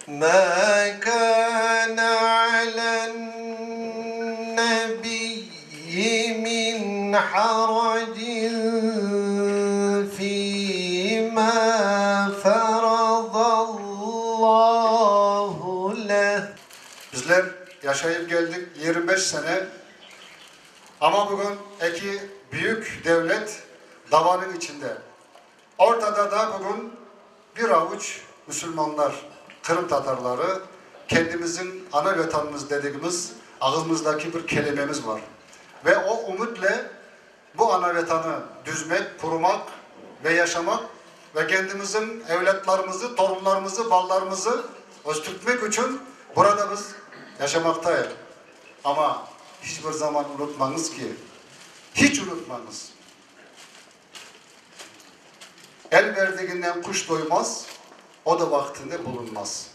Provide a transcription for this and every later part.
Ma kana alen nebiyyi min haracin fîmâ feradallahu leh. Bizler yaşayıp keldik 25 sene, amma bugün eki büyük devlet davanıñ içinde. Ortada da bugün bir avuç müsülmanlar, Qırım tatarları, kendimizin ana vetanımız dedigimiz ağızımızdaki bir kelimemiz var. Ve o ümütle bu ana vetanı düzmek, qurumaq ve yaşamaq ve kendimizin evlâtlarımızı, torunlarımızı, ballarımızı östürtmek içün burada biz yaşamaqtayıq. Amma hiç bir zaman unutmañız ki, hiç unutmañız! El berdiginden quş doymaz, o da vaqtında bulunmaz.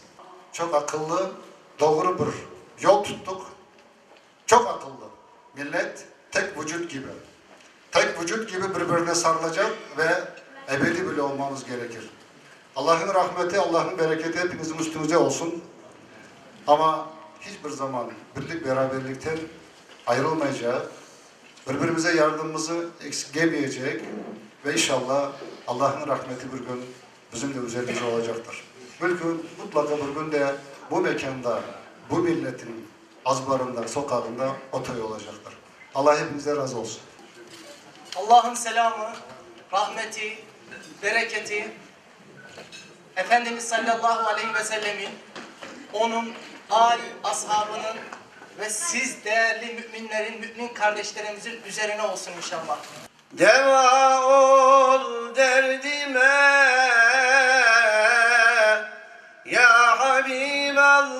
Çoq aqıllı, doğru bir yol tuttıq. Çoq aqıllı. Millet tek vucut kibi. Tek vucut kibi bir-birine sarılacaq ve ebediy bile olmamız gerekir. Allahnıñ rahmeti, Allahnıñ bereketi epiñizniñ üstüñize olsun. Amma hiç bir zaman birlik-beraberlikten ayırılmaycaq. Bir-birimize yardımımızı eksilgemeyecek ve inşallah Allahnıñ rahmeti bir kün bizim de üzerimizde olacaqtır. Bir kün, mutlaqa bir kün de bu mekânda, bu milletin azbarında, soqağında o toy olacaqtır. Allah hepimizden razı olsun. Allah'ın selamı, rahmeti, bereketi Efendimiz sallallahu aleyhi ve sellemin, onıñ âl, ashabınıñ ve siz değerli müminlerin, mümin kardeşlerimizin üzerine olsun inşallah. Deva ol derdime, ya Habiballah.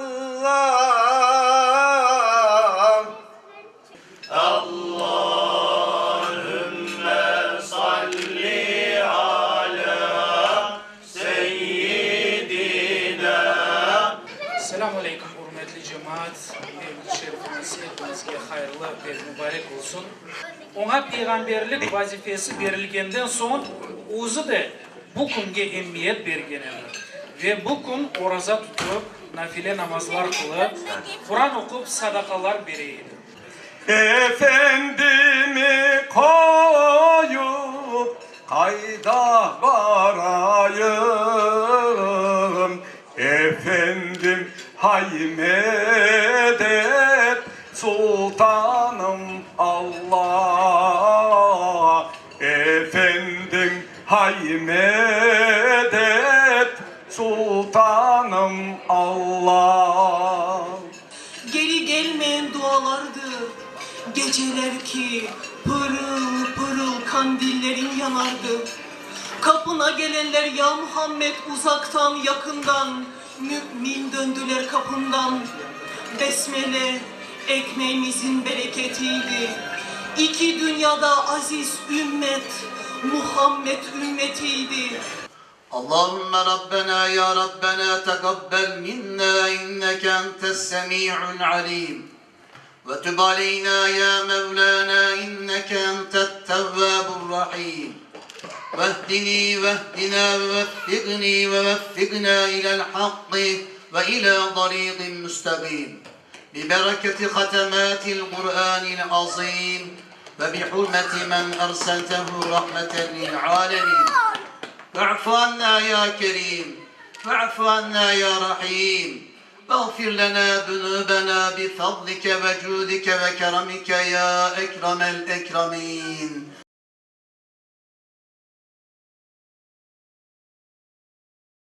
Allahümme salli ala seyyidina. Selâm aleykum, ürmetli cemaat, Mevlüt şerifimiz epimizge hayırlı ve mübarek olsun. Oña peyğamberlik vazifesi berilgenden soñ özü de bu künge emiyet bergen edi ve bu kün oraza tutıp, nafile namazlar qılıp, Quran oqup, sadaqalar bere edi. Efendimi qoyup qayda barayım, Efendim, hay medet, sultanım Alla, Efendim, hay medet, sultanım Alla. Geri gelmeyen dualardı geceler ki pırıl pırıl kandillerin yanardı. Kapına gelenler ya Muhammed uzaqtan yaqından mümin döndüler kapından. Besmele ekmeğimizin bereketiydi. İki dünyada aziz ümmet Muhammed ümmetiydi. اللهم ربنا يا ربنا تقبل منا إنك أنت السميع العليم وتب علينا يا مولانا إنك أنت التواب الرحيم واهدني واهدنا ووفقني ووفقنا إلى الحق وإلى طريق مستقيم ببركة ختمات القرآن العظيم وبحرمة من أرسلته رحمة للعالمين واعف عنا يا كريم واعف عنا يا رحيم واغفر لنا ذنوبنا بفضلك وجودك وكرمك يا أكرم الأكرمين.